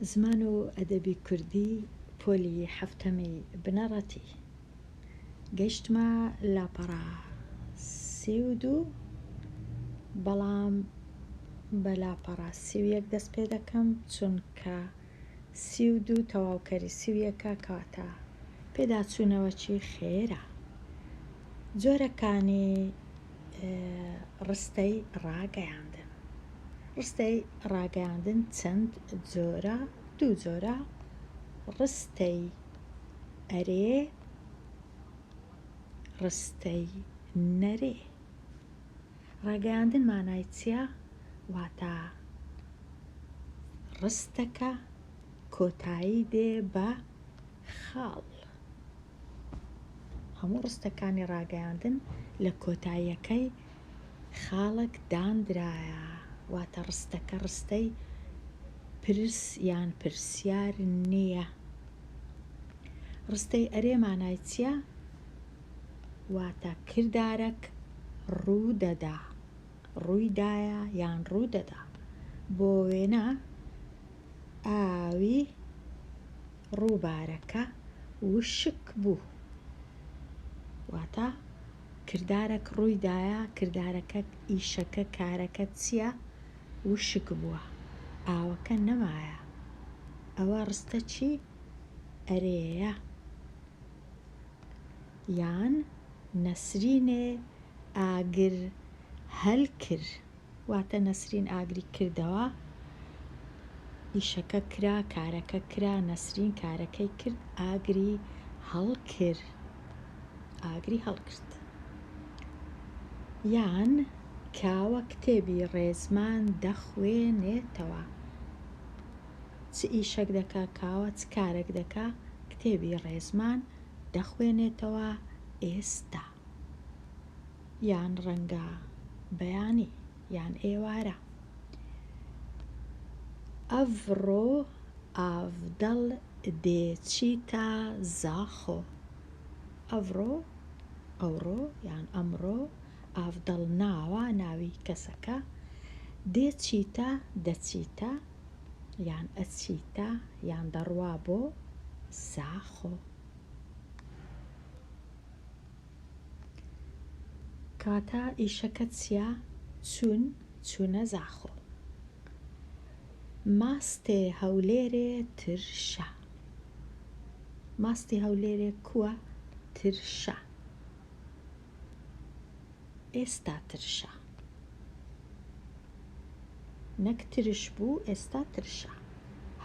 زمان و ئەدەبی کوردی پۆلی حەفتەمی بنەڕەتی گەیشتمە لاپەڕە 32 بەڵام بە لاپەڕە 31 دەست پێ دەکەم چونکە 32 تەواوکەری 31ە کەواتە پێداچوونەوەکی خێرا جۆرەکانی ڕستەی ڕاگەیاندن ڕستەی ڕاگەیاندن چەند جۆرە؟ دوو جۆرە، ڕستەی ئەرێ، ڕستەی نەرێ. ڕاگەیاندن مانای چییە؟ واتە ڕستەکە کۆتایی دێ بە خاڵ. هەموو ڕستەکانی ڕاگەیاندن لە کۆتاییەکەی خاڵێک داندرایە، واتە ڕستەکە ڕستەی پرس یان پرسیار نییە. ڕستەی ئەرێ مانای چییە؟ واتە کردارەک ڕوو دەدا، ڕووی دایە یان ڕوو دەدا. بۆ وێنە ئاوی ڕووبارەکە وشک بوو. واتە کردارەک ڕووی دایە، کردارەکە، ئیشەکە، کارەکە چییە؟ وشک بووە. ئاوەکە نەمایە. ئەوە ڕستە چی؟ ئەرێیە. یان نەسرینێ ئاگر هەلکر. واتە نەسرین ئاگری کردەوە، ئیشەکە کرا، کارەکە کرا، نەسرین کارەکەی کرد، ئاگری هەڵکرد، ئاگری هەڵکرد. یان کاوە کتێبی ڕێزمان دەخوێنێتەوە. چ ئیشەک دەکا کاوە، چ کارەک دەکا، کتێبی ڕێزمان دەخوێنێتەوە ئێستا. یان ڕەنگە بەیانی یان ئێوارە. ئەڤڕۆ ئاڤدەڵ دێچیتە زاخۆ. ئەڤڕۆ، ئەوڕۆ یان ئەمڕۆ، ئاڤدەڵ ناوە، ناوی کەسەکە، دێچیتە، دەچیتە یان ئەچیتە یان دەڕوا بۆ زاخۆ. کەواتە ئیشەکە چیە؟ چوون، چوونە زاخۆ. ماستێ هەولێرێ ترشە. ماستی هەولێرێ کووە؟ ترشە. ئێستا ترشە. نەک ترش بوو، ئێستا ترشە.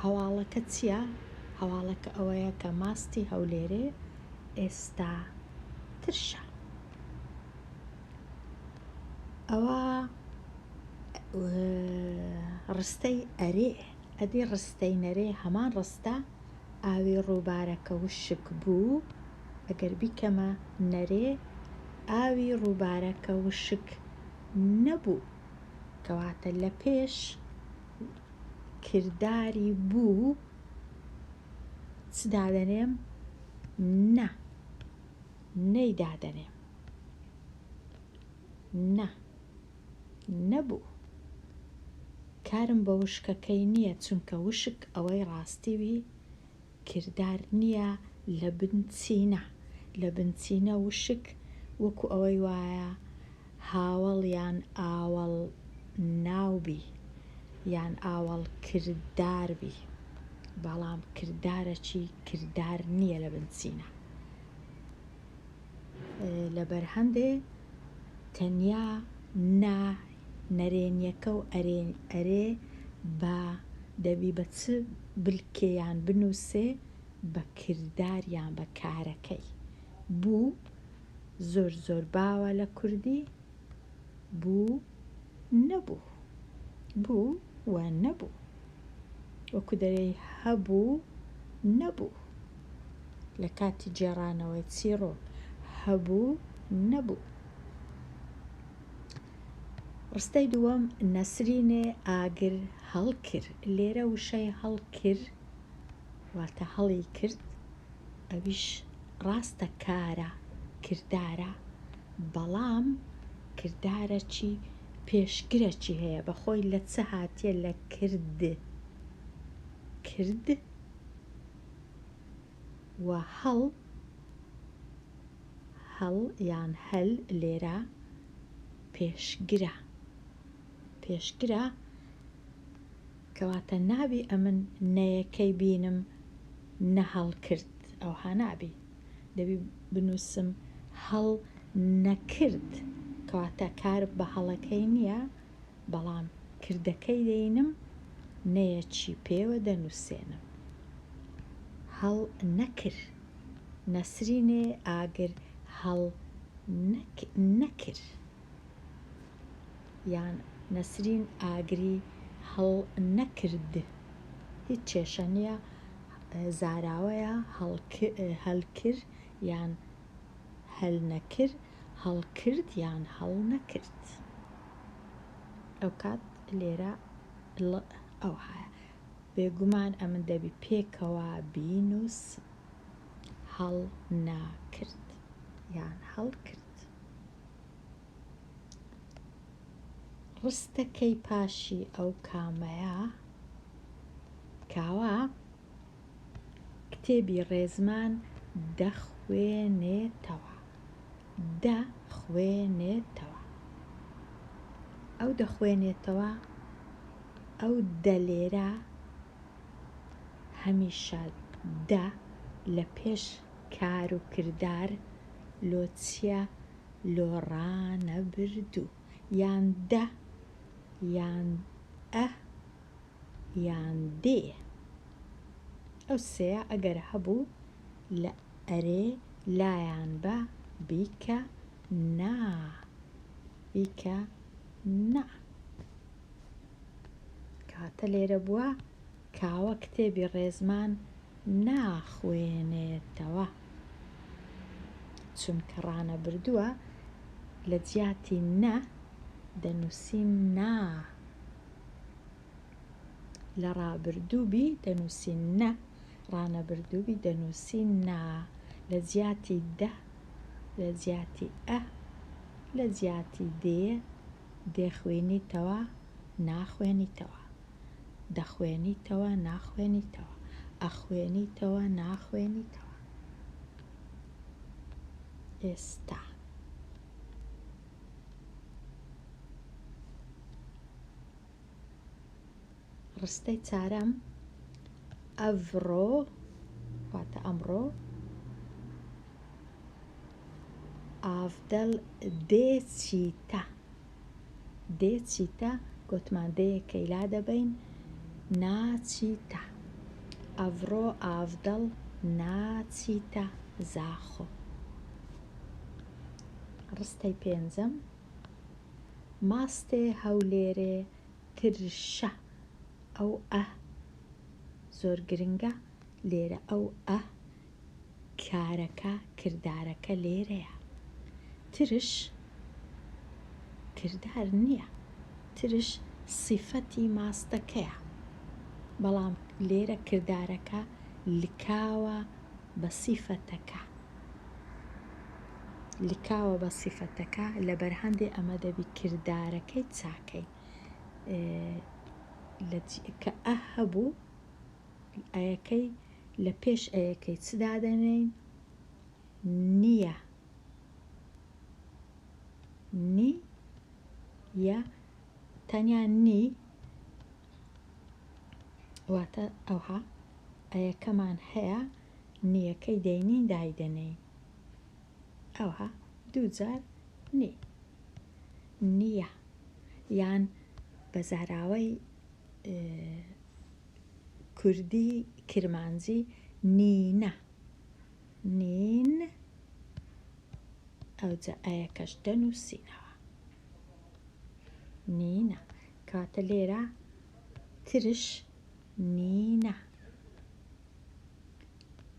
هەواڵەکە چییە؟ هەواڵەکە ئەوەیە کە ماستی هەولێرێ ئێستا ترشە. ئەوە ڕستەی ئەرێ، ئەدی ڕستەی نەرێ هەمان ڕستە، ئاوی ڕووبارەکە وشک بوو، ئەگەر بیکەمە نەرێ، ئاوی ڕووبارەکە وشک نەبوو. کەواتە لە پێش کرداری بوو چ دادەنێم؟ نە، نەی دادەنێم. نە، نەبوو. کارم بە وشکەکەی نییە چونکە وشک ئەوەی ڕاستیوی کردار نییە لە بنچینە. لە بنچینە وشک وەکو ئەوەی وایە هاوەڵ یان ئاوەڵ ناو بی یان ئاوەڵ کردار بی بەڵام کردارەکی کردار نییە لە بنچینە. لەبەر هەندێ تەنیا نا نەرێنیەکە و ئەرێ ئەرێ بە دەبی بە چ بلکێ یان بنووسێ بە کردار یان بە کارەکەی بوو زۆر زۆر باوە لە کوردی بوو نەبوو بوو و نەبوو وەکو دەرێی هەبوو نەبوو لە کاتی گێڕانەوەی چیڕۆک هەبوو نەبوو. ڕستەی دووەم نەسرینێ ئاگر هەڵکر لێرە وشەی هەڵکر واتە هەڵی کرد ئەویش ڕاستە کارە کردارە بەڵام کردارەکی پێشگرەکی هەیە بەخۆی لە چ هاتیە لە کرد. کرد و هەڵ هەڵ یان هەل لێرە پێشگرە پێشگرە کەواتە نابی ئەمن نەیەکەی بینم نە هەڵکرد ئەوها نابی دەبی بنووسم هەڵ نەکرد کەواتە کار بە هەڵەکەی نییە بەڵام کردەکەی دەینم نەیەکی پێوە دەنووسێنم هەڵ نەکر نەسرینێ ئاگر هەڵ نەکر یان نەسرین ئاگری هەڵ نەکرد هیچ کێشە نییە زاراوەیە هەلکر یان هەلنەکر هەڵکرد یان هەڵنەکرد ئەوکات لێرە ڵ ئەوهایە بێگومان ئەمن دەبی پێکەوە بینووسم هەڵنەکرد یان هەڵکرد. ڕستەکەی پاشی ئەو کامەیە؟ کاوە کتێبی ڕێزمان دەخوێنێتەوە. دەخوێنێتەوە. ئەو دەخوێنێتەوە، ئەو دە لێرە هەمیشە دە لە پێش کار و کردار لۆ چیە لۆ ڕانەبردوو یان دە یان ئە یان دێ ئەو سێیە ئەگەر هەبوو لە ئەرێ لایان بە بیکە نا بیکە نا کاتە لێرە بووە کاوە کتێبی ڕێزمان ناخوێنێتەوە چونکە ڕانەبردووە لە جیاتی نە دەنووسین نا لە ڕابردووبی دەنووسین نە ڕانەبردووبی دەنووسین نا لە جیاتی دە لە جیاتی ئە لە جیاتی دێ دێخوێنیتەوە ناخوێنیتەوە دەخوێنیتەوە ناخوێنیتەوە ئەخوێنیتەوە ناخوێنیتەوە ئێستا. ڕستەی چارەم ئەڤڕۆ واتە ئەمڕۆ ئاڤدەل دێ چیتە دێ چیتە گۆتمان دێیەکەی لا دەبەین ناچیتە ئەڤڕۆ ئاڤدەڵ ناچیتە زاخۆ ڕستەی پێنجەم ماستێ هەولێرێ ترشە ئەو ئە زۆر گرنگە لێرە ئەو ئە کارەکە کردارەکە لێرەیە ترش کردار نییە ترش سیفەتی ماستەکەیە بەڵام لێرە کردارەکە لکاوە بە سیفەتەکە لکاوە بە سیفەتەکە لەبەر هەندێ ئەمە دەبی کردارەکەی چاکەین کە ئە هەبوو ئەیەکەی لە پێش ئەیەکەی چ دادەنێین نییە نی یە تەنیا نی واتە ئەوها ئەیەکەمان هەیە نییەکەی دەینین دایدەنێین ئەوها دووجار نی نییە یان بە زاراوەی کوردی کرمانجی نینە نین ئەوجا ئەیەکەش دەنووسینەوە نینە کاتە لێرە ترش نینە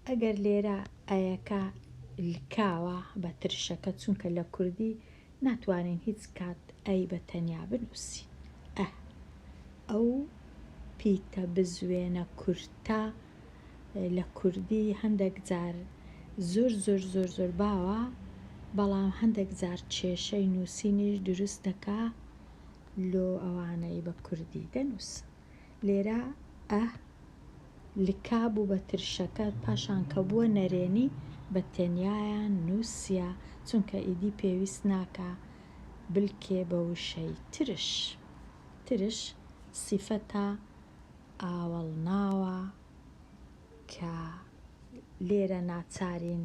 ئەگەر لێرە ئەیەکە لکاوە بە ترشەکە چونکە لە کوردی ناتوانین هیچ کات ئەی بە تەنیا بنووسین ئە ئەو پیتە بزوێنە کورتە لە کوردی هەندێک جار زۆر زۆر زۆر زۆر باوە بەڵام هەندێک جار کێشەی نووسینیش دروست دەکا لۆ ئەوانەی بە کوردی دەنووسن لێرە ئە. لکابوو بە ترشەکە پاشان کە بووە نەرێنی بە تەنیایان نووسیە چونکە ئیدی پێویست ناکا بلکێ بە وشەی ترش. ترش سیفەتە ئاوەڵناوە کە لێرە ناچارین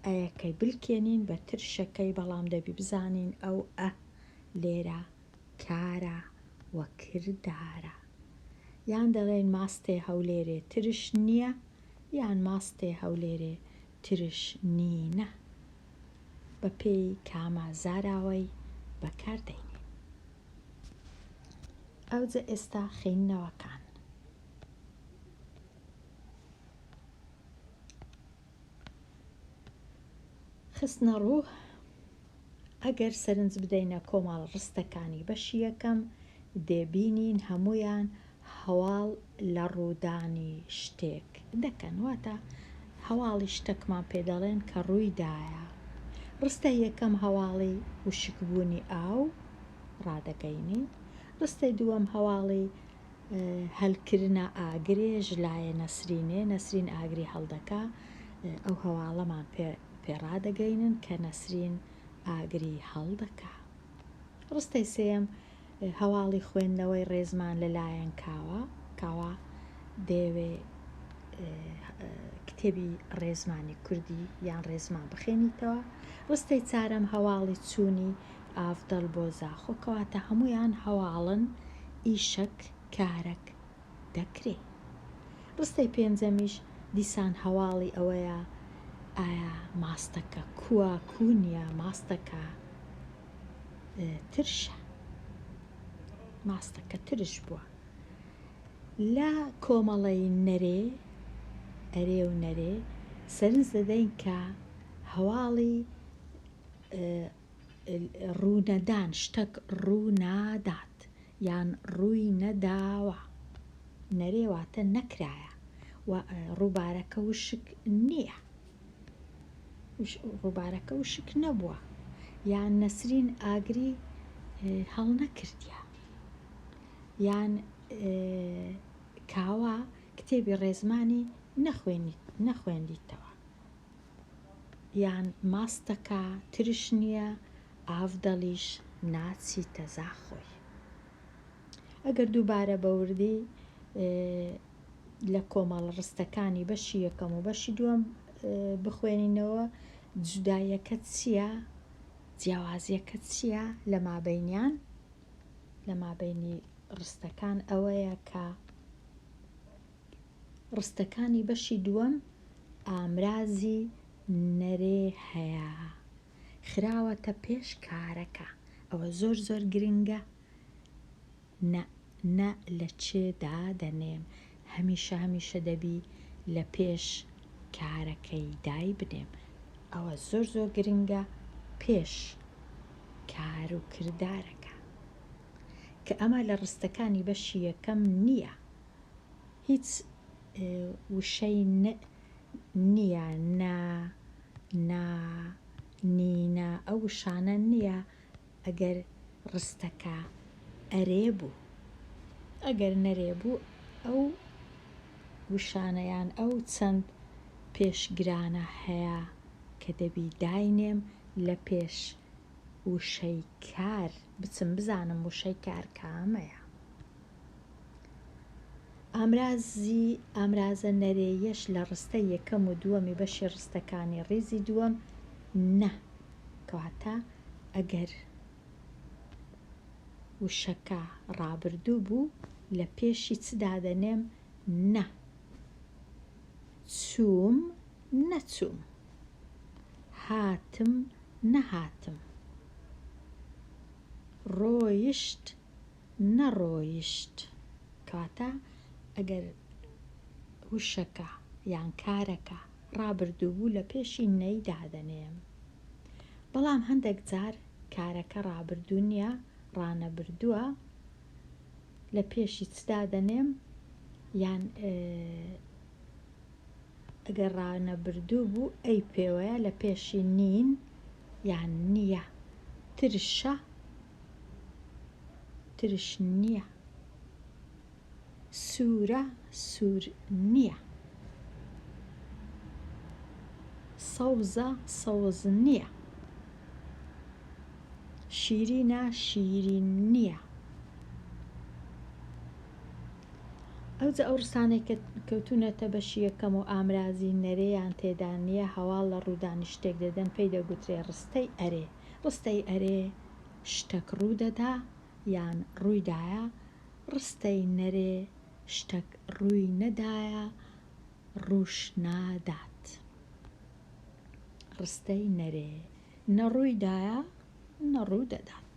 ئەیەکەی بلکێنین بە ترشەکەی بەڵام دەبی بزانین ئەو ئە لێرە کارە و کردارە. یان دەڵێن ماستێ هەولێرێ ترش نییە یان ماستێ هەولێرێ ترش نینە. بە پێی کامە زاراوەی بەکار دەینین. ئەوجە ئێستا خێندنەوەکان. خستنەڕوو، ئەگەر سەرنج بدەینە کۆمەڵ ڕستەکانی بەشی یەکەم، دەبینین هەموویان هەواڵ لە ڕوودانی شتێک دەکەن، واتە هەواڵی شتەکمان پێ دەڵێن کە ڕووی دایە. ڕستەی یەکەم هەواڵی وشکبوونی ئاو ڕادەگەینی، ڕستەی دووەم هەواڵی هەلکرنا ئاگرێ ژلایە نەسرینێ، نەسرین ئاگری هەڵدەکا، ئەو هەواڵەمان پێ پێ ڕادەگەینن کە نەسرین ئاگری هەڵدەکا. ڕستەی سێیەم هەواڵی خوێندنەوەی ڕێزمان لە لایەن کاوە، کاوە دەیەوێ کتێبی ڕێزمانی کوردی یان ڕێزمان بخێنیتەوە. ڕستەی چارەم هەواڵی چوونی ئاڤدەڵ بۆ زاخۆ، کەواتە هەموویان هەواڵن، ئیشەک، کارەک، دەکرێ. ڕستەی پێنجەمیش دیسان هەواڵی ئەوەیە ئایا ماستەکە کووە کوو نییە، ماستەکە ترشە، ماستەکە ترش بووە. لە کۆمەڵەی نەرێ، ئەرێ و نەرێ، سەرنج دەدەین کە هەواڵی ڕوونەدان، شتەک ڕوو نادات یان ڕووی نەداوە. نەرێ واتە نەکرایە و ڕووبارەکە وشک نییە. ڕووبارەکە وشک نەبووە. یان نەسرین ئاگری هەڵنەکردیە. یان کاوە کتێبی ڕێزمانی نەخوێندیتەوە. یان ماستەکە ترش نییە ئاڤدەڵیش ناچیتە زاخۆی. ئەگەر دووبارە بە وردی لە کۆمەڵە ڕستەکانی بەشی یەکەم و بەشی دووەم بخوێنینەوە جوداییەکە چییە؟ جیاوازییەکە چییە لە مابەینیان؟ لە مابەینی ڕستەکان ئەوەیە کە ڕستەکانی بەشی دووەم ئامرازی نەرێ هەیە خراوەتە پێش کارەکە ئەوە زۆر زۆر گرنگە نە نە لە چێ دادەنێم هەمیشە هەمیشە دەبی لە پێش کارەکەی دایبنێم ئەوە زۆر زۆر گرنگە پێش کار و کردارەکە کە ئەمە لە ڕستەکانی بەشی یەکەم نییە هیچ وشەی ن نییە، نا، نا، نینە، ئەو وشانە نییە ئەگەر ڕستەکە ئەرێ بوو. ئەگەر نەرێ بوو ئەو وشانە یان ئەو چەند پێشگرانە هەیە کە دەبی داینێم لە پێش وشەی کار بچم بزانم وشەی کار کامەیە. ئامرازی ئامرازە نەرێیەش لە ڕستەی یەکەم و دووەمی بەشی ڕستەکانی ڕیزی دووەم نە. کەواتە ئەگەر وشەکە ڕابردوو بوو لە پێشی چ دادەنێم نە. چووم نەچووم. هاتم نەهاتم. ڕۆیشت نەڕۆیشت. کەواتە ئەگەر وشەکە یان کارەکە ڕابردوو بوو لە پێشی نەی دادەنێم. بەڵام هەندێک جار کارەکە ڕابردوو نییە، ڕانەبردووە، لە پێشی چ دادەنێم یان ئەگەر ڕانەبردوو بوو ئەی پێوەیە لە پێشی نین یان نییە. ترشە. ترش نییە. سوورە سوور نییە. سەوزە سەوز نییە. شیرینە شیرین نییە. ئەوجا ئەو ڕستانەی کە کەوتوونەتە بەشی یەکەم و ئامرازی نەرێیان تێدا نییە هەواڵ لە ڕوودانی شتێک دەدەن پێی دەگوترێ ڕستەی ئەرێ. ڕستەی ئەرێ شتەک ڕوو دەدا یان ڕووی دایە، ڕستەی نەرێ شتەک ڕووی نەدایە ڕووش نادات. ڕستەی نەرێ نە ڕووی دایە نە ڕوو دەدات.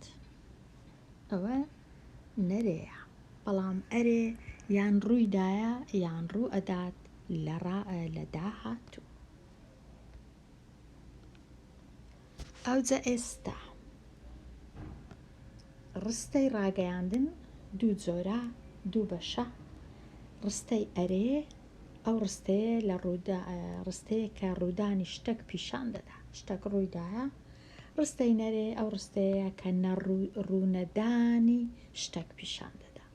ئەوە نەرێیە. بەڵام ئەرێ یان ڕووی دایە یان ڕوو ئەدات لە ڕا لە داهاتوو. ئەوجا ئێستا ڕستەی ڕاگەیاندن دوو جۆرە، دوو بەشە، ڕستەی ئەرێ، ئەو ڕستەیە لە ڕوودا ڕستەیە کە ڕوودانی شتەک پیشان دەدا، شتەک ڕووی دایە، ڕستەی نەرێ، ئەو ڕستەیە کە نەڕوونەدانی شتەک پیشان دەدا.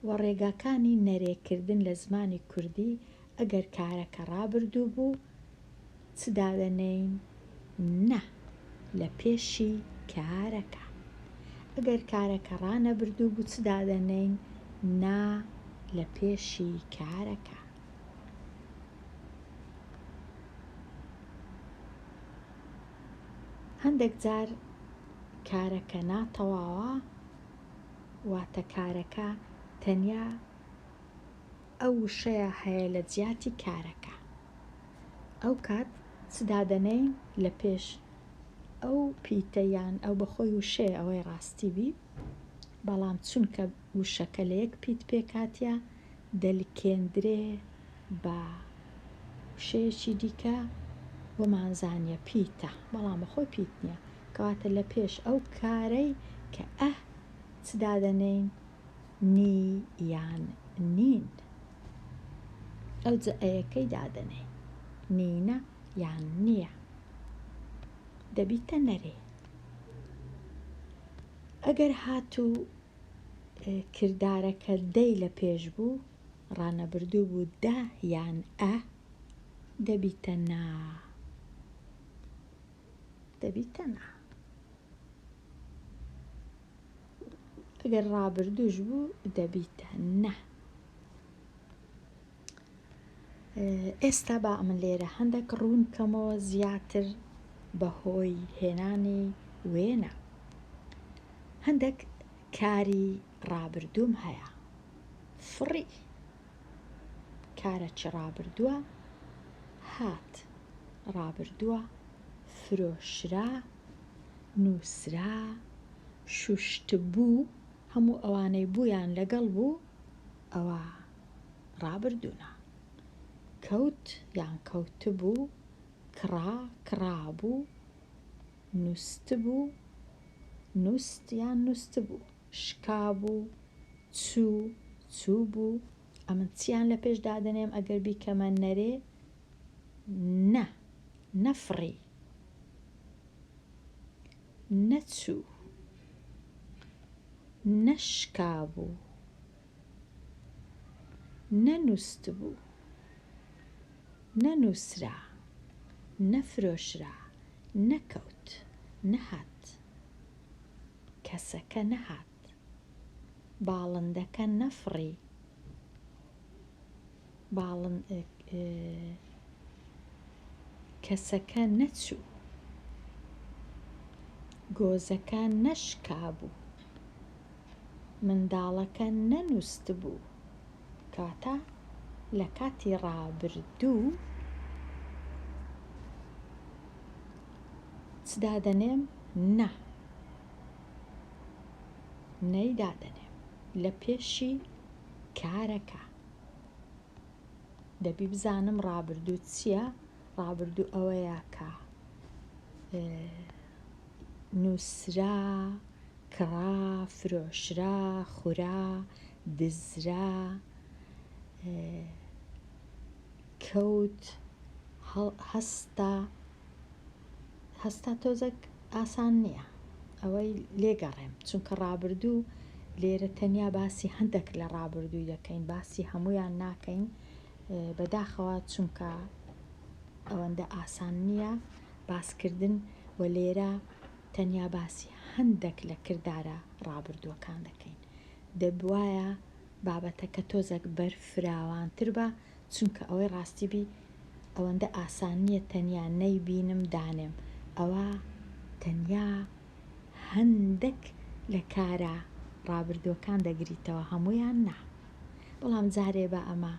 و ڕێگاکانی نەرێ کردن لە زمانی کوردی ئەگەر کارەکە ڕابردوو بوو چ دادەنێین نە لە پێشی کارەکە ئەگەر کارەکە ڕانەبردوو بوو چ دادەنێین نا لە پێشی کارەکە. هەندێک جار کارەکە ناتەواوە واتە کارەکە تەنیا ئەو وشەیە هەیە لە جیاتی کارەکە ئەو کات چ دادەنێین لە پێش ئەو پیتە یان ئەو بەخۆی وشەیە ئەوەی ڕاستی بی بەڵام چونکە وشەکە لە یەک پیت پێکهاتیە دەلکێندرێ بە وشەیەکی دیکە وەمانزانیە پیتە بەڵام بەخۆی پیت نییە کەواتە لە پێش ئەو کارەی کە ئه چ دادەنێین نی یان نین ئەوجە ئەیەکەی دادەنێین نینە یان نییە دەبیتە نەرێ ئەگەر هاتوو کردارەکە دەی لە پێش بوو ڕانەبردوو بوو دە یان ئە دەبیتە نا دەبیتە نا. ئەگەر ڕابردووش بوو دەبیتە نە. ئێستا با ئەمن لێرە هەندێک ڕوون کەمەوە زیاتر بەهۆی هێنانی وێنە. هەندێک کاری ڕابردووم هەیە. فڕی. کارەکی ڕابردووە، هات ڕابردووە، فرۆشرا، نووسرا، شوشتبوو، هەموو ئەوانەی بوویان لەگەڵ بوو ئەوە ڕابردوونە. کەوت یان کەوتبوو، کڕا، کڕابوو، نووستبوو، نووست یان نووستبوو، شکابوو، چوو، چووبوو. ئەمن چیان لە پێش دادەنێم ئەگەر بیکەمە نەرێ؟ نە، نەفڕی، نەچوو، نەشکابوو، نەنووستبوو، نەنووسرا، نەفرۆشرا، نەکەوت، نەهات، کەسەکە نەهات. باڵندەکە نەفڕی. کەسەکە نەچوو. گۆزەکە نەشکابوو. منداڵەکە نەنووستبوو. کەواتە لە کاتی ڕابردوو چ دادەنێم؟ نا. نەی دادەنێم لە پێشی کارەکە. دەبی بزانم ڕابردوو چییە؟ ڕابردوو ئەوەیە کە نووسرا، کڕا، فرۆشرا، خورا، دزرا، کەوت، هەستا. هەستا تۆزەک ئاسان نییە ئەوەی لێگەڕێم چونکە ڕابردوو لێرە تەنیا باسی هەندێک لە ڕابردووی دەکەین، باسی هەموویان ناکەین بەداخەوە چونکە ئەوەندە ئاسان نییە باسکردن و لێرە تەنیا باسی هەندێک لە کردارە ڕابردووەکان دەکەین. دەبوایە بابەتەکە تۆزەک بەرفراوانتر با چونکە ئەوەی ڕاستی بی ئەوەندە ئاسان نییە تەنیا نەیبینم دانێم ئەوە تەنیا هەندەک لە کارە ڕابردووەکان دەگریتەوە هەموویان نا بەڵام جارێ با ئەمە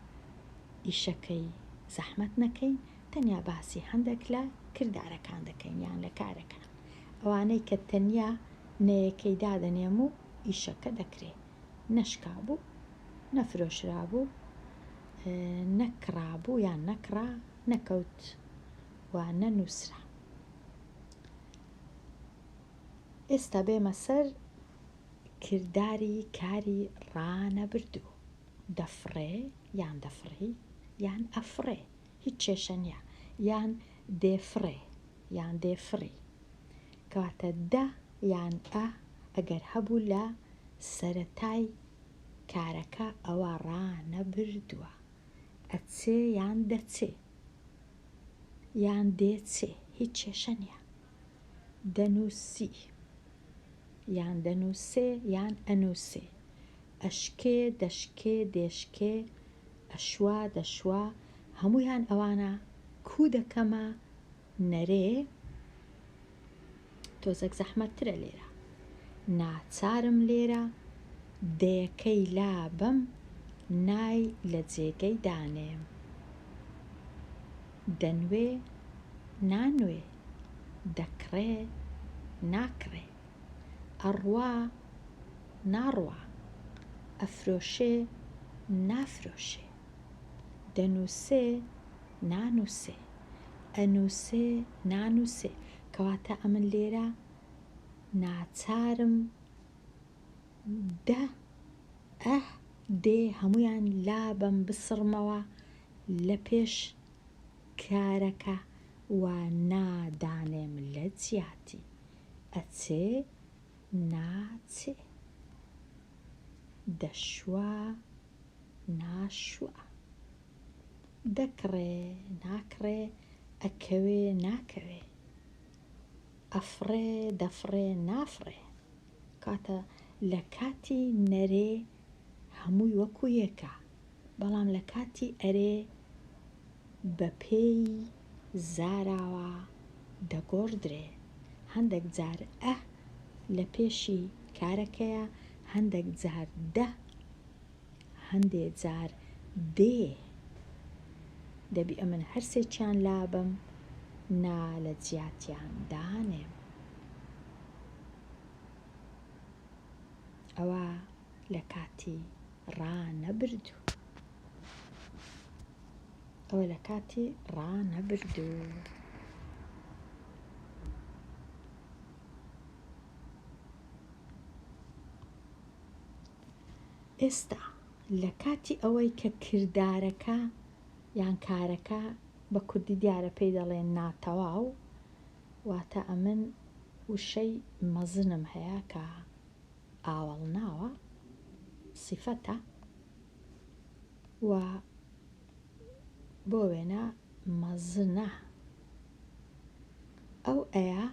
ئیشەکەی زەحمەت نەکەین تەنیا باسی هەندەک لە کردارەکان دەکەین یان لە کارەکان ئەوانەی کە تەنیا نەیەکەی دادەنێم و ئیشەکە دەکرێ نەشکابوو نەفرۆشرابوو نەکڕابوو یان نەکڕا نەکەوت و نەنووسرا. ئێستا بێمە سەر کرداری کاری ڕانەبردوو. دەفڕێ یان دەفڕی یان ئەفڕێ هیچ کێشە نییە یان دێفڕێ یان دێفڕی. کەواتە دە یان ئە ئەگەر هەبوو لە سەرەتای کارەکە ئەوە ڕانەبردووە. ئەچێ یان دەچێ یان دێچێ هیچ کێشە نییە. دەنووسی یان دەنووسێ یان ئەنووسێ. ئەشکێ، دەشکێ، دێشکێ، ئەشوا، دەشوا، هەموویان ئەوانە کوو دەکەمە نەرێ تۆزەک زەحمەتترە لێرە. ناچارم لێرە دەیەکەی لابەم نای لە جێگەی دانێم. دەنوێ نانوێ دەکڕێ ناکڕێ ئەڕوا ناڕوا ئەفرۆشێ نافرۆشێ دەنووسێ نانووسێ ئەنووسێ نانووسێ کەواتە ئەمن لێرە ناچارم دە ئه دێ هەموویان لابەم بسڕمەوە لە پێش کارەکە و نا دانێم لە جیاتی ئەچێ ناچێ دەشوا ناشوا دەکڕێ ناکڕێ ئەکەوێ ناکەوێ ئەفڕێ دەفڕێ نافڕێ کاتە لە کاتی نەرێ هەمووی وەکو یەکە بەڵام لە کاتی ئەرێ بە پێی زاراوە دەگۆڕدرێ هەندەک جار ئە لە پێشی کارەکەیە هەندەک جار دە هەندێ جار دێ دەبی ئەمن هەرسێکیان لابەم نا لە جیاتیان دانێم ئەوە لە کاتی ڕانەبردوو ئەوە لە کاتی ڕانەبردوو. ئێستا لە کاتی ئەوەی کە کردارەکە یان کارەکە بە کوردی دیارە پێی دەڵێن ناتەواو واتە ئەمن وشەی مەزنم هەیە کە ئاوەڵناوە، سیفەتە، و بۆ وێنە مەزنە ئەو ئەیە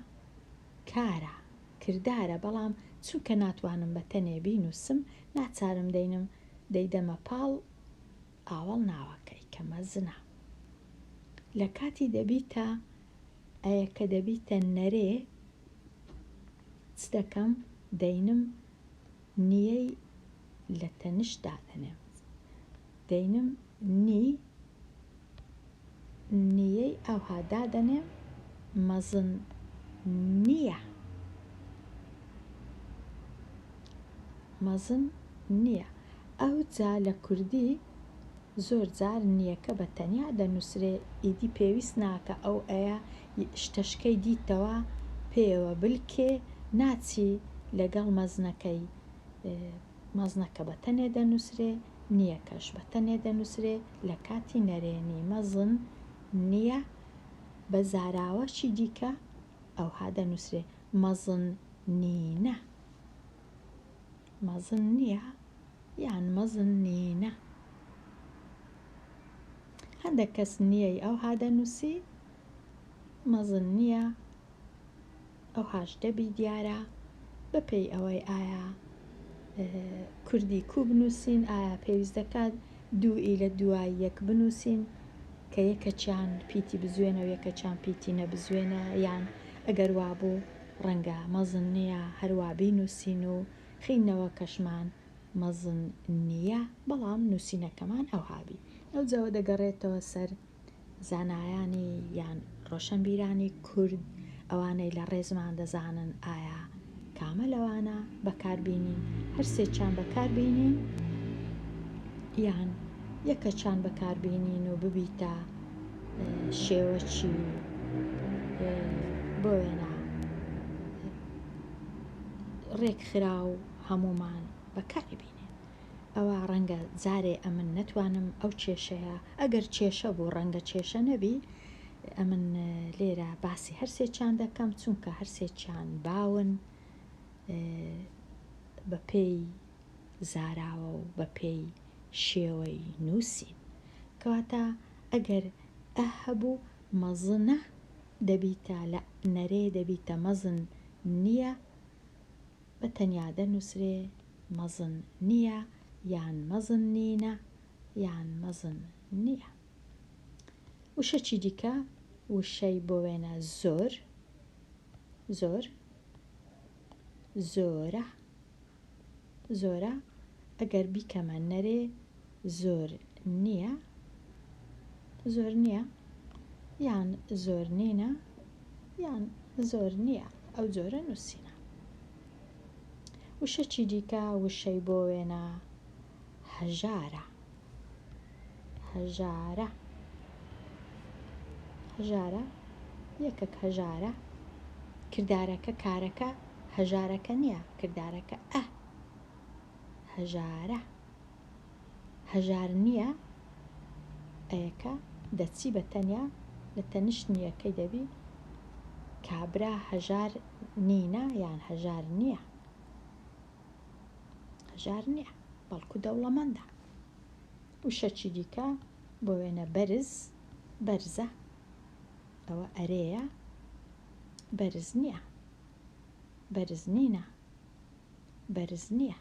کارە، کردارە، بەڵام چونکە ناتوانم بە تەنێ بینووسم ناچارم دەینم دەیدەمە پاڵ ئاوەڵناوەکەی کە مەزنە. لە کاتی دەبیتە ئەیەکە دەبیتە نەرێ چ دەکەم دەینم نیەی لە تەنشت دادەنێم دەینم نی نیەی ئەوها دادەنێم مەزن نییە مەزن نییە ئەوجا لە کوردی زۆر جار نییەکە بە تەنیا دەنووسرێ ئیدی پێویست ناکا ئەو ئەیە شتەشکەی دیتەوە پێیەوە بلکێ ناچی لەگەڵ مەزنەکەی مەزنەکە بە تەنێ دەنووسرێ نییەکەش بە تەنێ دەنووسرێ لە کاتی نەرێنی مەزن نییە بە زاراوەکی دیکە ئەوها دەنووسرێ مەزن نینە. مەزن نییە یان مەزن نینە. هەندێک کەس نییەی ئەوها دەنووسی، مەزن نییە، ئەوهاش دەبی دیارە بەپێی ئەوەی ئایا کوردی کوو بنووسین، ئایا پێویست دەکات دوو ی لە دوای یەک بنووسین کە یەکەکیان پیتی بزوێنە و یەکەکیان پیتی نەبزوێنە یان ئەگەر وابوو ڕەنگە مەزن نییە هەروا بینووسین و خیندنەوەکەشمان مەزن نییە بەڵام نووسینەکەمان ئەوها بی. ئەوجەوە دەگەڕێتەوە سەر زانایانی یان ڕۆشەنبیرانی کورد ئەوانەی لە ڕێزمان دەزانن ئایا کامە لەوانە بەکار بینین هەرسێکیان بەکار بینین یان یەکەکیان بەکار بینین و ببیتە شێوەکی بۆ وێنە ڕێکخراو هەموومان بەکاری بینین. ئەوا ڕەنگە جارێ ئەمن نەتوانم ئەو کێشەیە ئەگەر کێشە بوو ڕەنگە کێشە نەبی ئەمن لێرە باسی هەرسێکیان دەکەم چونکە هەرسێکیان باون بە پێی زاراوە و بە پێی شێوەی نووسین کەواتە ئەگەر ئە هەبوو مەزنە دەبیتە لە نەرێ دەبیتە مەزن نییە بە تەنیا دەنووسرێ مەزن نییە یان مەزن نینە یان مەزن نییە. وشەکی دیکە وشەی بۆ وێنە زۆر، زۆر، زۆرە، زۆرە، ئەگەر بیکەمە نەرێ زۆر نییە، زۆر نییە، یان زۆر نینە، یان زۆر نییە، ئەو جۆرە نووسینە. وشەکی دیکە وشەی بۆ وێنە هەژارە، هەژارە، هەژارە، یەکەک هەژارە، کردارەکە کارەکە هەژارەکە نییە، کردارەکە ئە، هەژارە. هەژار نییە ئەیەکە دەچی بە تەنیا لە تەنیشت نییەکەی دەبی کابرا هەژار نینە یان هەژار نییە هەژار نییە بەڵکو دەوڵەمەندە وشەکی دیکە بۆ وێنە بەرز بەرزە ئەوە ئەرێیە بەرز نییە بەرز نینە بەرز نییە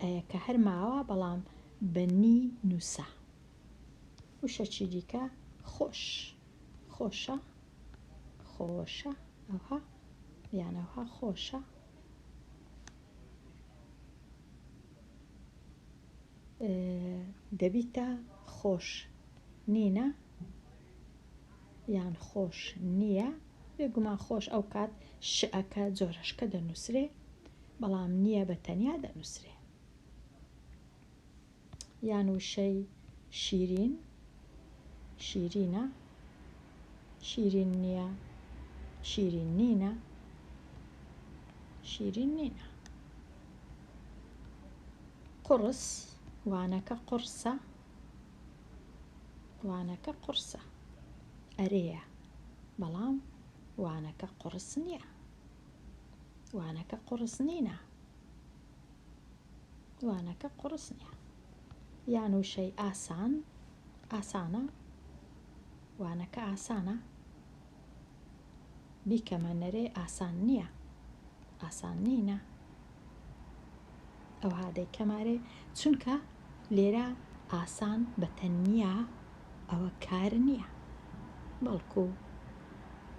ئەیە کە هەر ماوە بەڵام بە نی نووسا. وشەکی دیکە خۆش، خۆشە، خۆشە، ئەوها یان ئەوها خۆشە. دەبیتە خۆش نینە یان خۆش نییە. بێگومان خۆش ئەو کات شئەکە جۆرەشکە دەنووسرێ. بەڵام نییە بە تەنیا دەنووسرێ. یان وشەی شیرین، شیرینە، شیرین نییە، شیرین نینە، شیرین نینە. قوڕس، وانەکە قوڕسە، وانەکە قوڕسە. ئەرێیە، بەڵام وانەکە قوڕس نییە. وانەکە قوڕس نینە. وانەکە قوڕس نییە. یان وشەی ئاسان، ئاسانە، وانەکە ئاسانە. بیکەمە نەرێ ئاسان نییە. ئاسان نینە. ئەوها دەیکەمارێ چونکە لێرە ئاسان بە تەنیا ئەوە کار نییە بەڵکو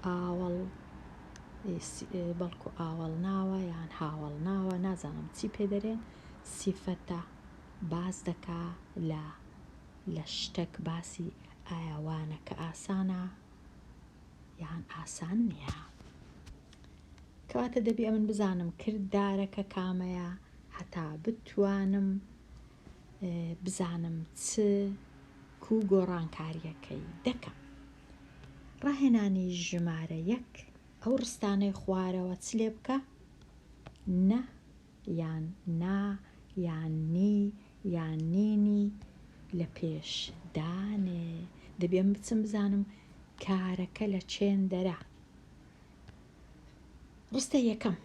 ئاوەڵ بەڵکو ئاوەڵناوە یان هاوەڵناوە نازانم چی پێ دەرێن سیفەتە باس دەکا لە لە شتەک باسی ئایا وانەکە ئاسانە یان ئاسان نییە کەواتە دەبی ئەمن بزانم کردارەکە کامەیە هەتا بتوانم بزانم چ کو گۆڕانکاریەکەی دەکەم. ڕاهێنانی ژمارە یەک، ئەو ڕستانەی خوارەوە چ لێ بکە؟ نە یان نا یان نی یان نینی لە پێش دانێ. دەبێ من بچم بزانم کارەکە لە چێندەرە. ڕستەی یەکەم.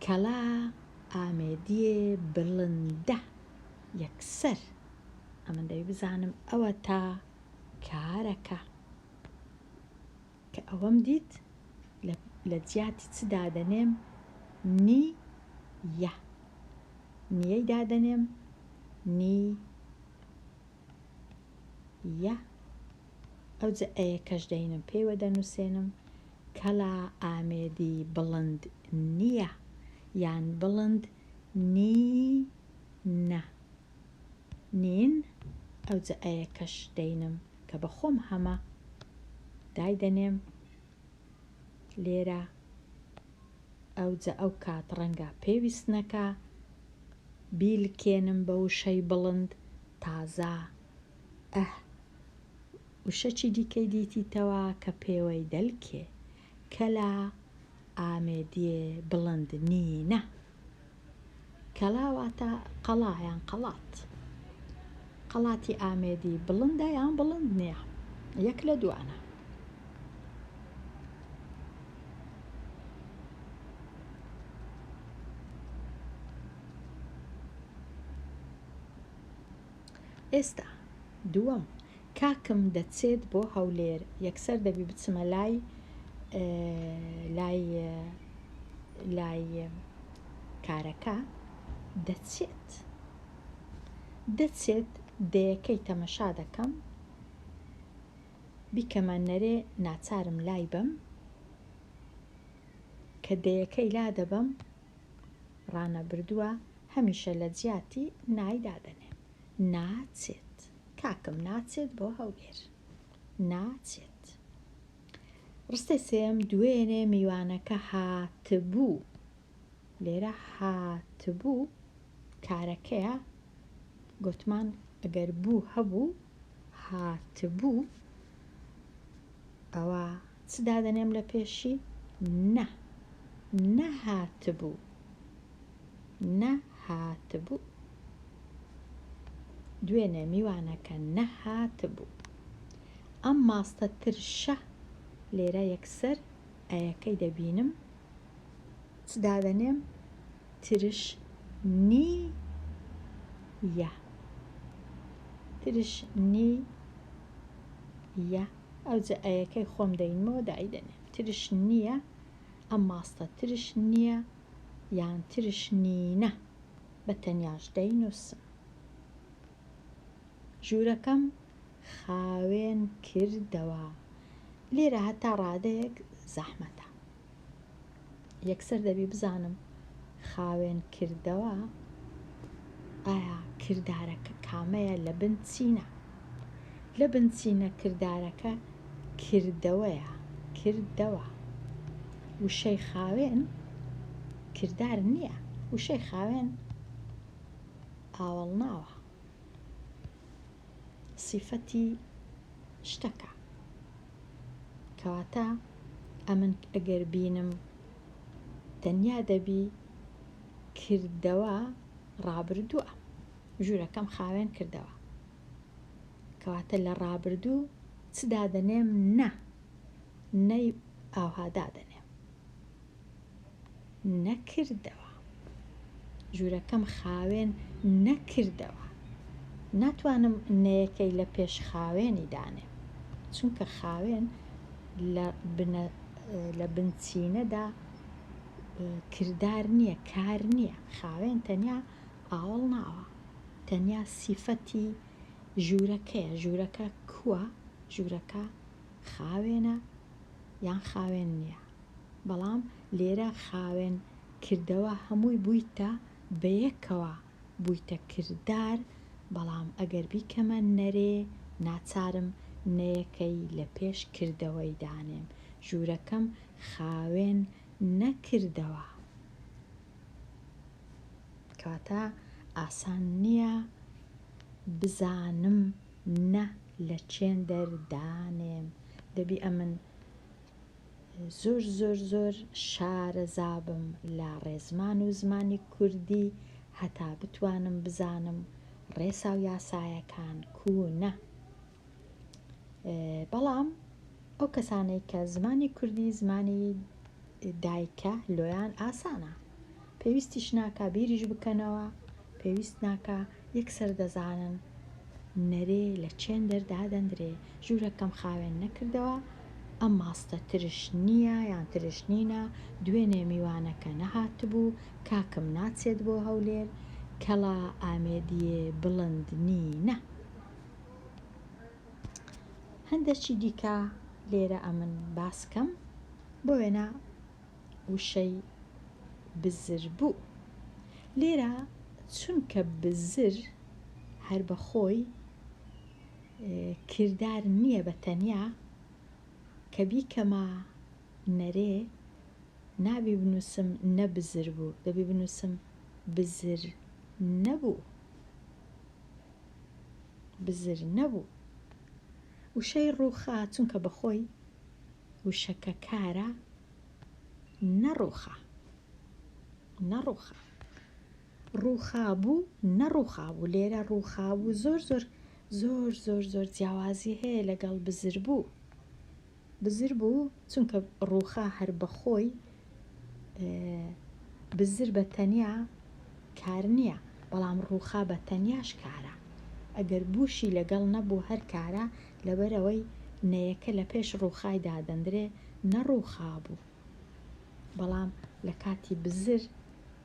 کەڵا ئامێدیێ بڵندە یەکسەر ئەمن دەبی بزانم ئەوەتا کارەکە. کە ئەوەم دیت لە جیاتی چ دادەنێم نی یە نیەی دادەنێم نی یە ئەوجە ئەیەکەش دەینم پێیوە دەنووسێنم کەڵا ئامێدی بڵند نییە یان بڵند نی نە نین ئەوجە ئەیەکەش دەینم کە بە خۆم هەمە دایدەنێم لێرە ئەوجە ئەو کات ڕەنگە پێویست نەکا بیلکێنم بە وشەی بڵند تازە ئه وشەکی دیکەی دیتیتەوە کە پێوەی دەلکێ کەلا ئامێدیێ بڵند نینە. کەڵا واتە قەڵا یان قەڵات. قەڵاتی ئامێدی بڵندە یان بڵند نییە؟ یەک لە دوانە. ئێستا دووەم کاکم دەچێت بۆ هەولێر یەکسەر دەبی بچمە لای لای لای کارەکە دەچێت دەچێت دەیەکەی تەمەشا دەکەم بیکەمە نەرێ ناچارم لای بەم کە دەیەکەی لا دەبەم ڕانەبردووە هەمیشە لە جیاتی نای دادەنێم ناچێت کاکم ناچێت بۆ هەولێر ناچێت. ڕستەی سێیەم دوێنێ میوانەکە هاتبوو لێرە هاتبوو کارەکەیە گۆتمان ئەگەر بوو هەبوو هاتبوو ئەوە چ دادەنێم لە پێشی نە نەهاتبوو نەهاتبوو دوێنێ میوانەکە نەهاتبوو. ئەم ماستە ترشە لێرە یەکسەر ئەیەکەی دەبینم چ دادەنێم ترش نی یە ترش نی یە ئەوجە ئەیەکەی خۆم دەینمەوە دایدەنێم ترش نییە ئەم ماستە ترش نییە یان ترش نینە بە تەنیاش دەینووسم. ژوورەکەم خاوێن کردەوە. لێرە هەتا ڕادەیەک زەحمەتە. یەکسەر دەبی بزانم خاوێن کردەوە ئایا کردارەکە کامەیە لە بنچینە. لە بنچینە کردارەکە کردەوەیە، کردەوە. وشەی خاوێن کردار نییە، وشەی خاوێن ئاوەڵناوە، سیفەتی شتەکە. کەواتە ئەمن ئەگەر بینم تەنیا دەبی کردەوە ڕابردووە. ژوورەکەم خاوێن کردەوە. کەواتە لە ڕابردوو چ دادەنێم نە نەی ئاوها دادەنێم نەکردەوە ژوورەکەم خاوێن نەکردەوە ناتوانم نەیەکەی لە پێش خاوێنی دانێم چونکە خاوێن لە بنە لە بنچینەدا کردار نییە کار نییە خاوێن تەنیا ئاوەڵ ناوە تەنیا سیفەتی ژوورەکەیە، ژوورەکە کوە؟ ژوورەکە خاوێنە یان خاوێن نییە؟ بەڵام لێرە خاوێن کردەوە هەمووی بوویتە بەیەکەوە بوویتە کردار، بەڵام ئەگەر بیکەمە نەرێ ناچارم نەیەکەی لە پێش کردەوەی دانێم، ژوورەکەم خاوێن نەکردەوە. کەواتە ئاسان نییە بزانم نە لە چێندەر دانێم دەبی ئەمن زۆر زۆر زۆر شارەزابم لە ڕێزمان و زمانی کوردی هەتا بتوانم بزانم ڕێسا و یاسایەکان کوونە بەڵام ئەو کەسانەی کە زمانی کوردی زمانی دایکە لۆیان ئاسانە. پێویستیش ناکا بیریش بکەنەوە، پێویست ناکا یەکسەر دەزانن نەرێ لە چێندەر دادەندرێ، ژوورەکەم خاوێن نەکردەوە، ئەم ماستە ترش نییە یان ترش نینە، دوێنێ میوانەکە نەهاتبوو، کاکم ناچێت بۆ هەولێر، کەڵا ئامێدیێ بڵند نینە. هەندەکی دیکە لێرە ئەمن باس کەم، بۆ وێنە وشەی بزر بوو. لێرە چونکە بزر هەر بە خۆی کردار نییە بە تەنیا، کە بیکەمە نەرێ نابی بنووسم نە بزر بوو، دەبی بنووسم بزر نەبوو. بزر نەبوو. وشەی ڕووخا چونکە بە خۆی وشەکە کارە نەڕووخا. نەڕووخا. ڕووخابوو نەڕووخابوو لێرە ڕووخابوو زۆر زۆر زۆر زۆر زۆر جیاوازی هەیە لەگەڵ بزربوو. بزر بوو چونکە ڕووخا هەر بەخۆی بزر بە تەنیا کار نییە بەڵام ڕووخا بە تەنیاش کارە ئەگەر بووشی لەگەڵ نەبوو هەر کارە لەبەرئەوەی نەیەکە لە پێش ڕووخای دادەندرێ نەڕووخابوو بەڵام لە کاتی بزر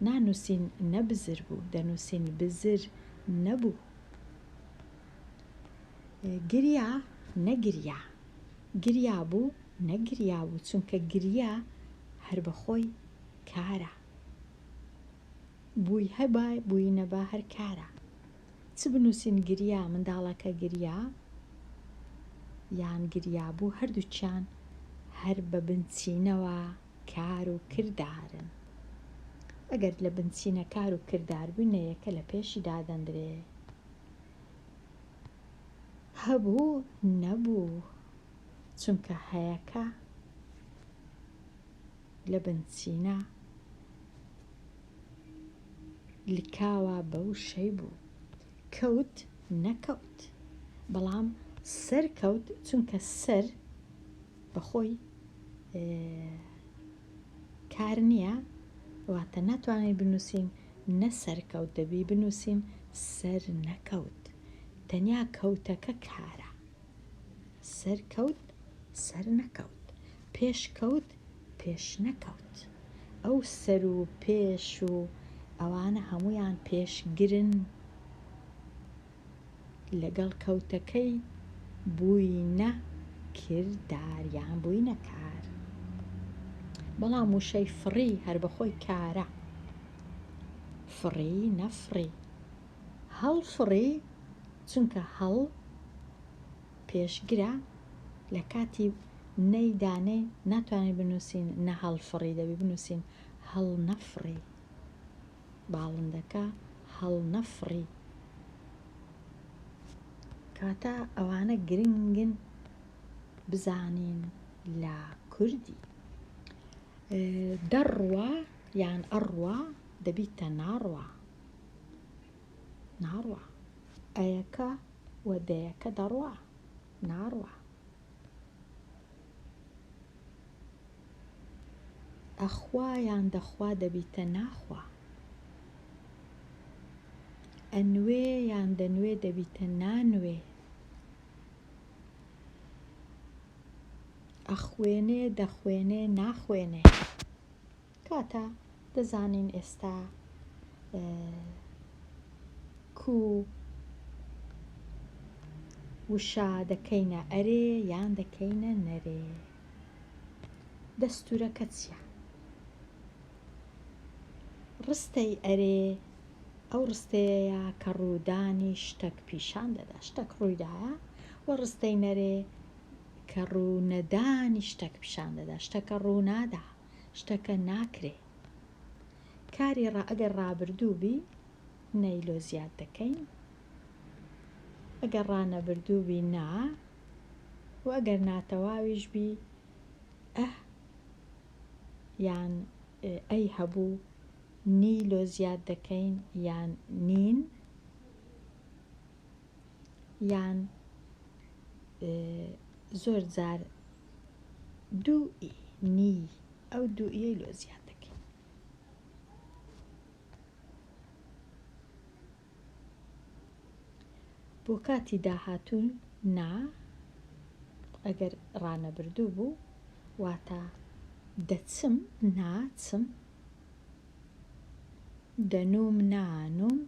نانووسین نە بزر بوو دەنووسین بزر نەبوو گریا نەگریا گریابوو نەگریابوو چونکە گریا هەر بە خۆی کارە بووی هەبا بووی نەبا هەر کارە چ بنووسین گریا منداڵەکە گریا یان گریابوو هەردووکیان هەر بە بنچینەوە کار و کردارن ئەگەر لە بنچینە کار و کردار بووی نەیەکە لە پێشی دادەندرێ. هەبوو نەبوو چونکە هەیەکە لە بنچینە لکاوە بە وشەی بوو کەوت نەکەوت بەڵام سەر کەوت چونکە سەر بەخۆی کار نییە واتە ناتوانین بنووسین نە سەرکەوت دەبی بنووسین سەر نەکەوت تەنیا کەوتەکە کارە سەر کەوت سەر نەکەوت پێش کەوت پێش نەکەوت ئەو سەر و پێش و ئەوانە هەموویان پێشگرن لەگەڵ کەوتەکەی بووینە کردار یان بووینە کار. بەڵام وشەی فڕی هەر بەخۆی کارە. فڕی نەفڕی. هەڵفڕی چونکە هەڵ پێشگرە لە کاتی نەی دانەی ناتوانین بنووسین نە هەڵفڕی دەبی بنووسین هەڵنەفڕی. باڵندەکە هەڵنەفڕی. کەواتە ئەوانە گرنگن بزانین لە کوردی. دەڕوا یان ئەڕوا دەبیتە ناڕوا. ناڕوا. ئەیەکە و دەیەکە دەڕوا. ناڕوا. ئەخوا یان دەخوا دەبیتە ناخوا. ئەنوێ یان دەنوێ دەبیتە نانوێ. ئەخوێنێ دەخوێنێ ناخوێنێ. کەواتە دەزانین ئێستا کوو وشە دەکەینە ئەرێ یان دەکەینە نەرێ. دەستوورەکە چییە؟ ڕستەی ئەرێ ئەو ڕستەیەیە کە ڕوودانی شتەک پیشان دەدا، شتەک ڕوویدایە، و ڕستەی نەرێ کە ڕوونەدانی شتەک پیشان دەدا، شتەکە ڕوونادا، شتەکە ناکرێ. کاری ڕا ئەگەر ڕابردوو بی نەی لۆ زیاد دەکەین، ئەگەر ڕانەبردوو بی نا، و ئەگەر ناتەواویش بی ئه یان ئەی هەبوو نی لۆ زیاد دەکەین یان نین یان زۆر جار دوو ئی نی ئەو دوو ئیەی لۆ زیاد دەکەین. بۆ کاتی داهاتوو نا ئەگەر ڕانەبردوو بوو واتە دەچم ناچم دەنووم نانووم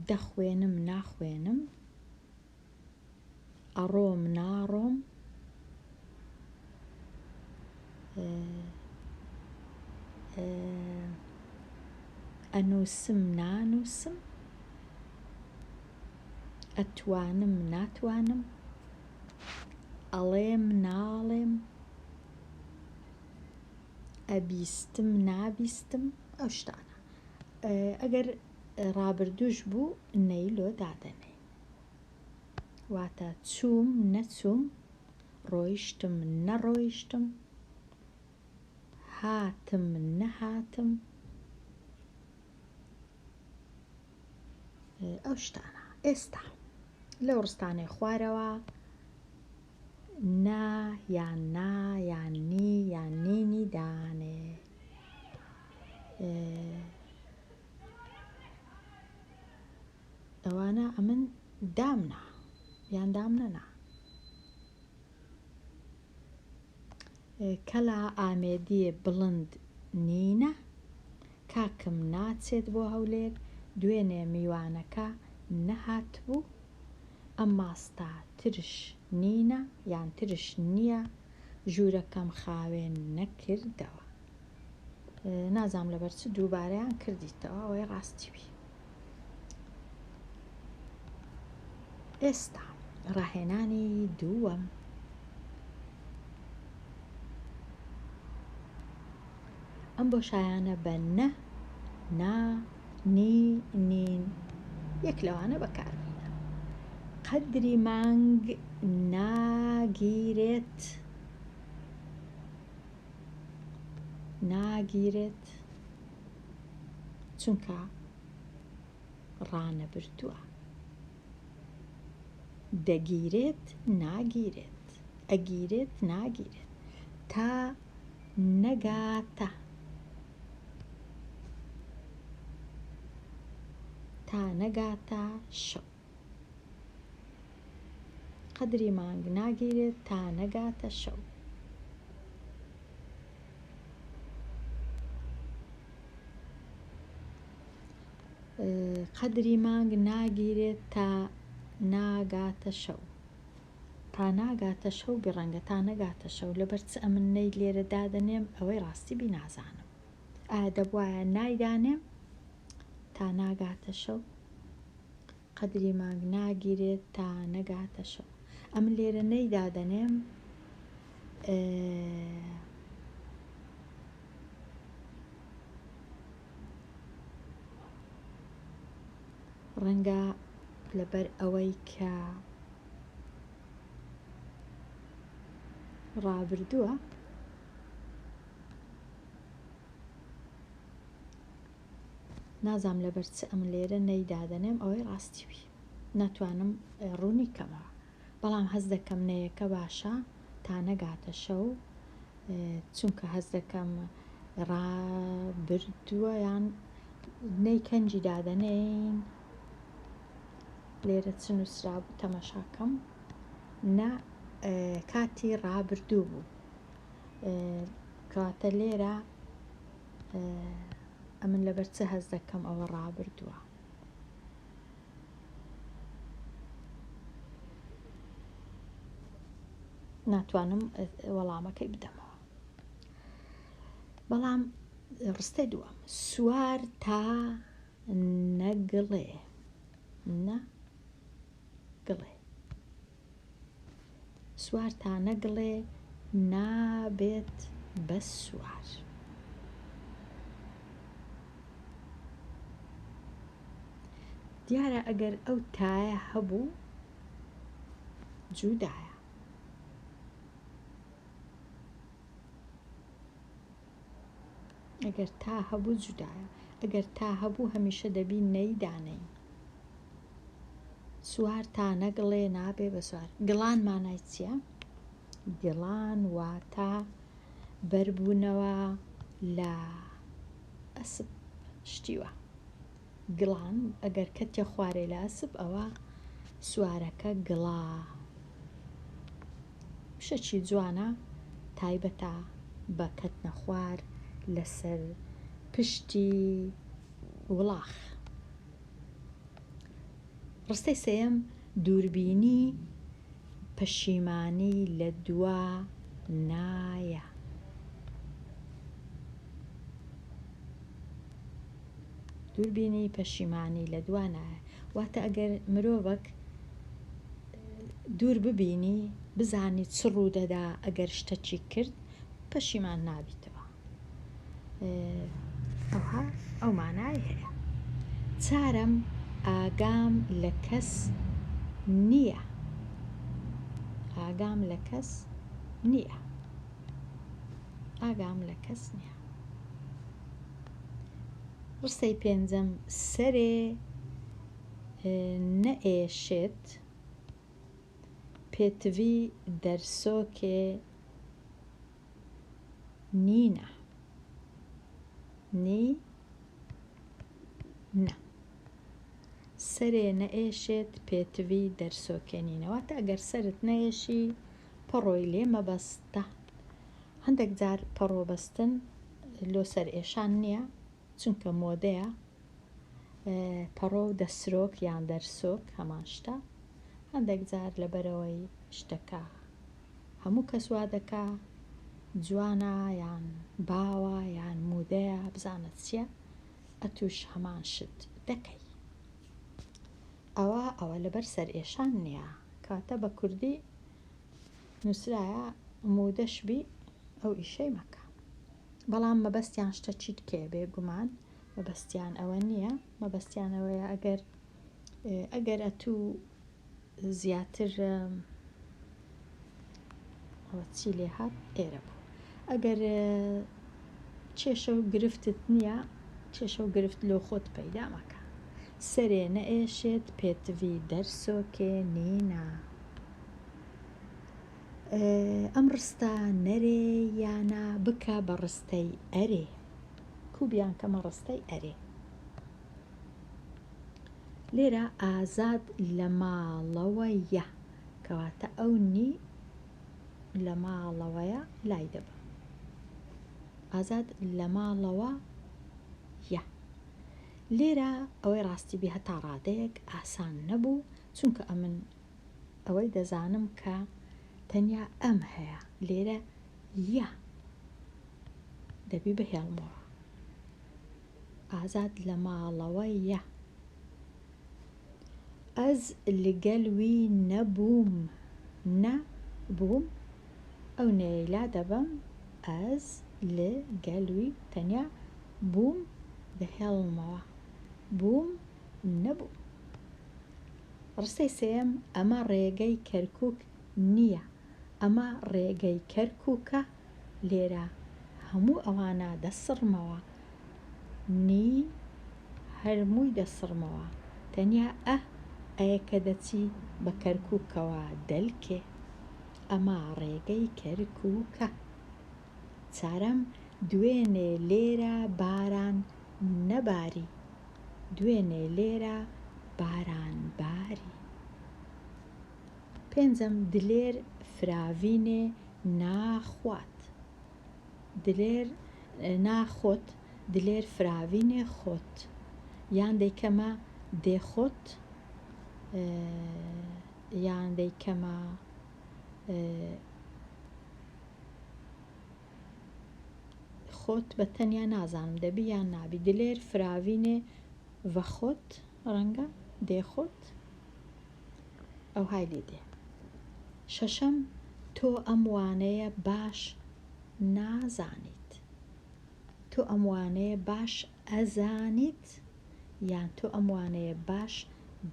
دەخوێنم ناخوێنم ئەڕۆم ناڕۆم ئەنووسم نانووسم ئەتوانم ناتوانم ئەڵێم ناڵێم ئەبیستم نابیستم ئەو شتانە ئەگەر ڕابردووش بوو نەی لۆ دادەنێین واتە چووم نەچووم ڕۆیشتم نەڕۆیشتم هاتم نەهاتم ئەو شتانە ئێستا لەو ڕستانەی خوارەوە نا یان نا یان نی یان نینی دانێ ئەوانە ئەمن دامنا یان دامنەنا کەلا ئامێدیێ بڵند نینە کاکم ناچێت بۆ هەولێر دوێنێ میوانەکە نەهاتبوو ئەم ماستە ترش نینە یان ترش نییە ژوورەکەم خاوێن نەکردەوە. نازانم لەبەر چ دووبارەیان کردیتەوە ئەوەی ڕاستی بی. ئێستا ڕاهێنانی دووەم. ئەم بۆشایانە بە نە، نا، نی، نین یەک لەوانە بەکاربهینە. قەدری مانگ ناگیرێت ناگیرێت چونکە ڕانەبردووە. دەگیرێت ناگیرێت ئەگیرێت ناگیرێت تا نەگاتە تا نەگاتە شەو. قەدری مانگ ناگیرێت تا نەگاتە شەو. قەدری مانگ ناگیرێت تا ناگاتە شەو. تا ناگاتە شەو بی ڕەنگە تا نەگاتە شەو لەبەر چ ئەمن نەی لێرە دادەنێم ئەوەی ڕاستی بی نازانم ئایا دەبوایە نایدانێم تا ناگاتە شەو قەدری مانگ ناگیرێت تا نەگاتە شەو ئەمن لێرە نەی دادەنێم ڕەنگە لەبەر ئەوەی کە ڕابردووە نازام لەبەر چ ئەم لێرە نەیدادەنێم ئەوەی ڕاستی بی ناتوانم ڕوونی کەمەوە بەڵام هەست دەکەم نەیەکە باشە تا نەگاتە شەو چونکە هەست دەکەم ڕابردووە یان نەی کەنجی دادەنێین لێرە چ نووسرابوو تەماشاکەم نا کاتی ڕابردوو بوو کەواتە لێرە ئەمن لەبەر چ هەست دەکەم ئەوە ڕابردووە ناتوانم وەڵامەکەی بدەمەوە بەڵام ڕستەی دووەم سوار تا نەگڵێ نە گڵێ سوار تا نەگڵێ نابێت بە سوار. دیارە ئەگەر ئەو تایە هەبوو جودایە. ئەگەر تا هەبوو جودایە. ئەگەر تا هەبوو هەمیشە دەبی نەی دانێین. سوار تا نەگڵێ نابێ بە سوار. گڵان مانای چییە؟ گڵان واتە بەربوونەوە لە ئەسپ شتی وا. گڵان ئەگەر کەتیە خوارێ لە ئەسپ ئەوە سوارەکە گڵا. وشەکی جوانە تایبەتە بە کەتنە خوار لەسەر پشتی وڵاخ. ڕستەی سێیەم، دووربینی پەشیمانی لە دوا نایە. دووربینی پەشیمانی لە دوا نایە. واتە ئەگەر مرۆڤەک دوور ببینی بزانی چ ڕوودەدا ئەگەر شتەکی کرد پەشیمان نابیتەوە. ئەوها ئەو مانای هەیە. چارەم ئاگام لە کەس نییە. ئاگام لە کەس نییە. ئاگام لە کەس نییە. ڕستەی پێنجەم سەرێ نەئێشێت پێتڤی دەرسۆکێ نینە نی نە سەرێ نەئێشێت پێتڤی دەرسۆکێ نینە واتە ئەگەر سەرت نەیەشی پەڕۆی لێ مەبەستە هەندێک جار پەڕۆ بەستن لۆ سەرئێشان نییە چونکە مۆدەیە پەڕۆ و دەسرۆک یان دەرسۆک هەمان شتە هەندێک جار لەبەرئەوەی شتەکە هەموو کەس وا دەکا جوانە یان باوە یان مودەیە بزانە چیە ئەتوش هەمان شت دەکەی ئەوە ئەوە لەبەر سەرئێشان نیە کەواتە بە کوردی نوسرایە مودەش بی ئەو ئیشەی مەکە بەڵام مەبەستیان شتە چیت کێ بێگومان مەبەستیان ئەوە نییە مەبەستیان ئەوەیە ئەگەر ئەگەر ئەتوو زیاتر ئەوە چی لێ هات ئێرە بوو ئەگەر کێشە و گرفتت نییە کێشە و گرفت لۆ خۆت پەیدا مەکە سەرێ نەئێشێت پێتڤی دەرسۆکێ نینا ئەم ڕستە نەرێ یانە بکە بە ڕستەی ئەرێ کو بیانکەمە ڕستەی ئەرێ لێرە ئازاد لە ماڵەوەیە کەواتە ئەو نی لە ماڵەوەیە لای دەبم ئازاد لە ماڵەوە یە لێرە ئەوەی ڕاستی بی هەتا ڕادەیەک ئاسان نەبوو چونکە ئەمن ئەوەی دەزانم کە تەنیا ئەم هەیە لێرە یە دەبی بهێڵمەوە ئازاد لە ماڵەوە یە. ئەز لگەل وی نەبووم نە بووم ئەو نەیەی لا دەبەم ئەز لە گەل وی تەنیا بووم دەهێڵمەوە بووم نەبووم. ڕستەی سێیەم، ئەمە ڕێگەی کەرکووک نییە ئەمە ڕێگەی کەرکووکە لێرە هەموو ئەوانە دەسڕمەوە نی هەرمووی دەسڕمەوە تەنیا ئە ئەیە کە دەچی بە کەرکووکەوە دەلکێ ئەمە ڕێگەی کەرکووکە چارەم دوێنێ لێرە باران نەباری دوێنێ لێرە باران باری. پێنجەم، دلێر فراڤینێ ناخوات. دلێر ناخۆت، دلێر فراڤینێ خۆت. یان دەیکەمە دێخۆت یان دەیکەمە خۆت بە تەنیا نازانم دەبی یان نابی. دلێر فراڤینێ ڤەخۆت ڕەنگە دێخۆت. ئەوهای لێ دێ. شەشەم، تۆ ئەم وانەیە باش نازانیت. تۆ ئەم وانەیە باش ئەزانیت یان تۆ ئەم وانەیە باش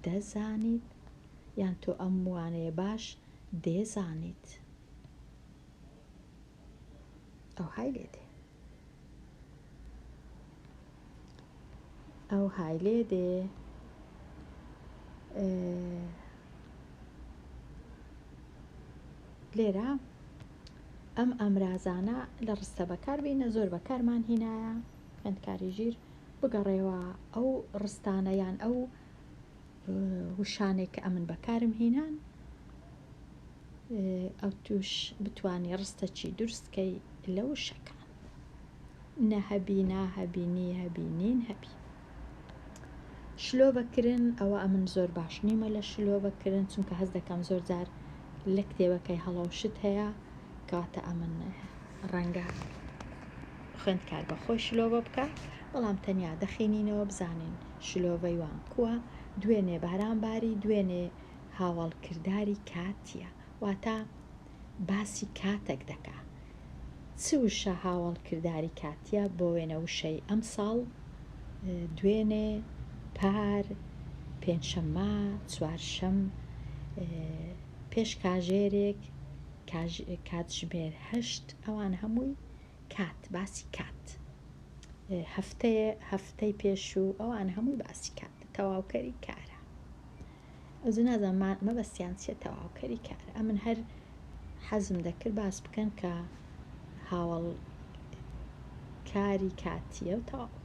دەزانیت یان تۆ ئەم وانەیە باش دێزانیت. ئەوهای لێ دێ. ئەوهای لێ دێ. لێرە ئەم ئامرازانە لە ڕستە بەکار بینە زۆر بەکارمان هینایە خوێندکاری ژیر. بگەڕێوە ئەو ڕستانە یان ئەو وشانەی کە ئەمن بەکارم هینان ئەو توش بتوانی ڕستەکی دروست کەی لە وشەکان. نە هەبی نا هەبی نی هەبی نین هەبی. شلۆڤە کرن ئەوە ئەمن زۆر باش نیمە لە شلۆڤە کرن چونکە هەست دەکەم زۆر جار لە کتێبەکەی هەڵە و شت هەیە کەواتە ئەمن ڕەنگە خوێندکار بە خۆی شلۆڤە بکە بەڵام تەنیا دەخینینەوە بزانین شلۆڤەی وان کووە دوێنێ باران باری دوێنێ هاوەڵکرداری کاتیە واتە باسی کاتەک دەکا. چ وشە هاوەڵکرداری کاتیە بۆ وێنە وشەی ئەمساڵ، دوێنێ، پار، پێنجشەممە، چوارشەم، پێش کاژێرێک، کاتژمێر هەشت، ئەوان هەمووی کات باسی کات. هەفتەیە، هەفتەی پێشوو، ئەوان هەمووی باسی کات، تەواوکەری کارە. ئەوجە نازانم مەبەستیان چیە تەواوکەری کارە ئەمن هەر حەزم دەکرد باس بکەن کە هاوەڵ کاری کاتیە و تەواو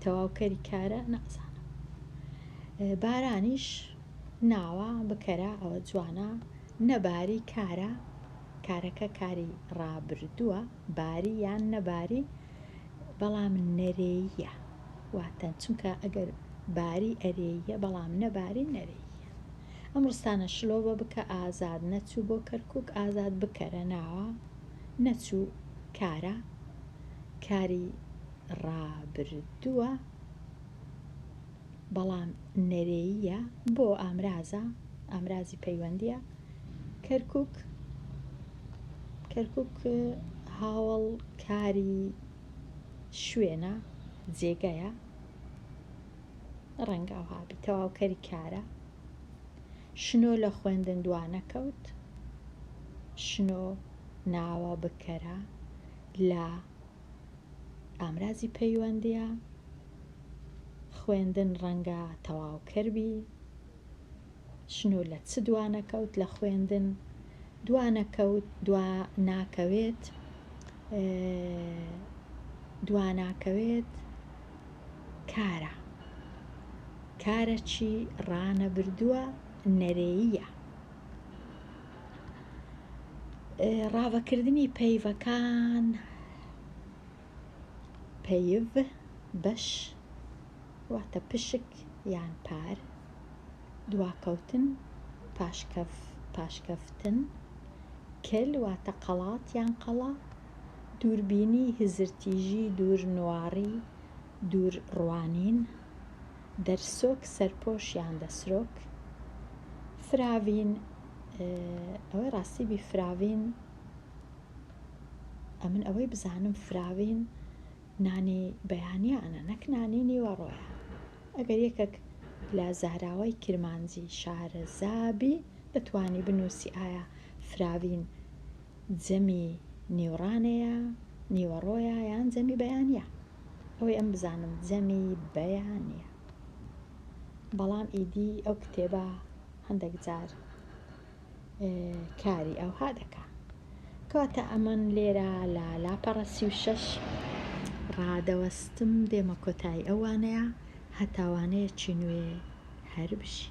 تەواوکەری کارە نازانم بارانیش ناوە بکەرە ئەوە جوانە نەباری کارە کارەکە کاری ڕابردووە باری یان نەباری بەڵام نەرێییە واتە چونکە ئەگەر باری ئەرێییە بەڵام نەباری نەرێییە ئەم ڕستانە شلۆڤە بکە ئازاد نەچوو بۆ کەرکوک ئازاد بکەرە ناوە نەچوو کارە کاری ڕابردووە بەڵام نەرێییە بۆ ئامرازە ئامرازی پەیوەندیە کەرکوک کەرکوک هاوەڵ کاری شوێنە جێگەیە ڕەنگە ئەوها بی تەواوکەری کارە شنۆ لە خوێندن دوا نەکەوت شنۆ ناوە بکەرە لە ئامرازی پەیوەندیە خوێندن ڕەنگە تەواوکەر بی شنۆ لە چ دوانەکەوت لە خوێندن دوانەکەوت دوا ناکەوێت دواناکەوێت کارە کارە چی ڕانەبردووە نەرێییە ڕاڤەکردنی پەیڤەکان پەیڤ بەش واتە پشک یان پار، دواکەوتن، پاشکەفتن، کەل واتە قەڵات یان قەڵا، دووربینی، هزرتیژی، دوورنواڕی، دوورڕوانین، دەرسۆک، سەرپۆش یان دەسرۆک، فراڤین، ئەوەی ڕاستی بی فراڤین ئەمن ئەوەی بزانم فراوین نانی بەیانیانە نەک نانی نیوەڕۆیە. ئەگەر یەکەک لە زاراوەی کرمانجی شارەزا بی دەتوانی بنووسی ئایا فراوین جەمی نیوڕانێیە، نیوەڕۆیە یان جەمی بەیانیە؟ ئەوەی ئەم بزانم جەمی بەیانیە. بەڵام ئیدی ئەو کتێبە هەندەک جار کاری ئەوها دەکا. کەواتە ئەمن لێرە لە لاپەڕە 36 ڕادەوەستم دێمە کۆتایی ئەو وانەیە هەتا وانەیەکی نوێ هەر بژی.